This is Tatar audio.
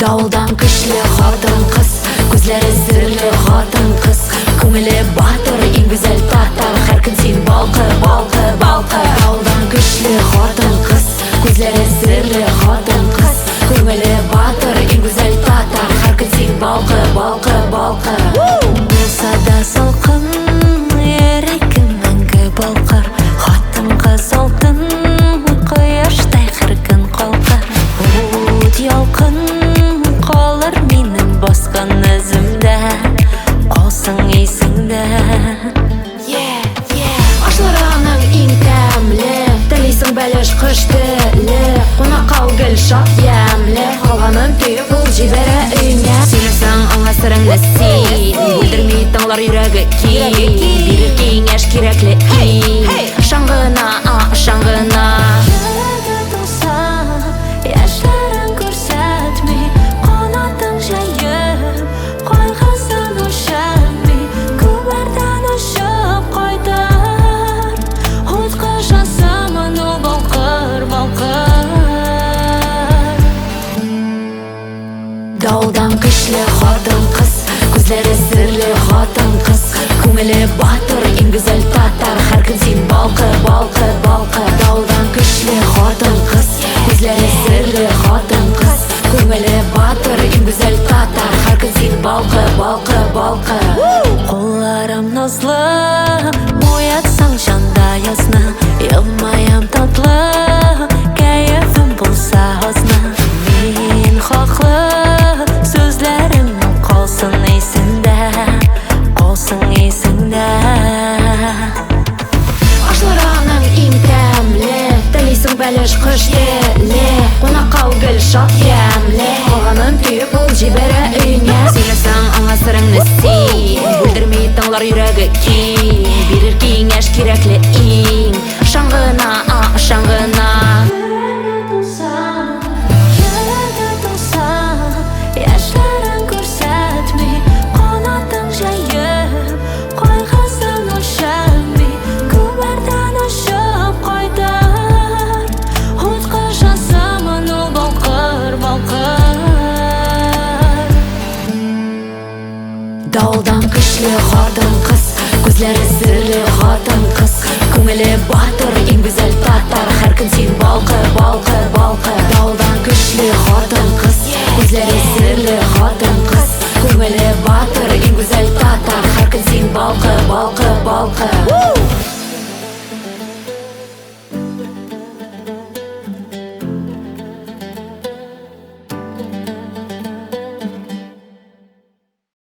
Давылдан көчле хатын-кыз, күзләре серле хатын-кыз, күңеле батыр, иң гүзәл татар, һәр көн син балкы, балкы, балкы. Давылдан көчле хатын-кыз, күзләре серле хатын-кыз, күңеле батыр, иң гүзәл татар, һәр көн син балкы, балкы, балкы. Булса да салкын, йөрәгем мәңге балкыр. Хатын-кыз алтын, кояштай һәр көн калкыр. Ут ялкын калыр минем баскан эземдә, калсын исеңдә. Ашлары аның иң тәмле, телисең бәлеш кош теле, кунакка ул гел шат ямьле, калганын төеп ул җибәрә өенә. Сөйләсәң аңа сереңне син, бүлдерми тыңлар йөрәге киң, бирер киңәш кирәкле иң. Ышан гына, ышан гына. Йөрәге тулса, яшьләрен күрсәтми, канатын җәеп, кайгысын үлчәми, күлләрдән очып кайтыр. Утка сыман ул балкыр, балкыр. Давылдан көчле хатын-кыз, күзләре серле хатын-кыз, күңеле батыр, иң гүзәл татар, һәр көн син балкы, балкы, балкы. Давылдан көчле хатын-кыз, күзләре серле хатын-кыз, күңеле батыр, иң гүзәл татар, һәр көн син балкы, балкы, балкы. Кулларым назлы, уятсаң җанда язны, елмаям татлы, кәефем булса азны. Мин хаклы, сүзләрем калсын исеңдә, калсын исеңдә. Ашлары аның иң тәмле, телисең бәлеш кош теле, кунакка ул гел шат ямьле, калганын төеп ул җибәрә өенә. Сөйләсәң аңа сереңне син, бүлдерми тыңлар йөрәге киң, бирер киңәш кирәкле иң. Ышан гына, ышан гына. Йөрәге тулса, йөрәге тулса, яшьләрен күрсәтми, канатын җәеп, кайгысын үлчәми, күлләрдән очып кайтыр. Утка сыман ул балкыр, балкыр. Давылдан көчле хатын-кыз, күзләре серле хатын-кыз, күңеле батыр, иң гүзәл татар, һәр көн син балкы, балкы, балкы. Давылдан көчле хатын-кыз, күзләре серле хатын-кыз, күңеле батыр, иң гүзәл татар, һәр көн син балкы, балкы, балкы.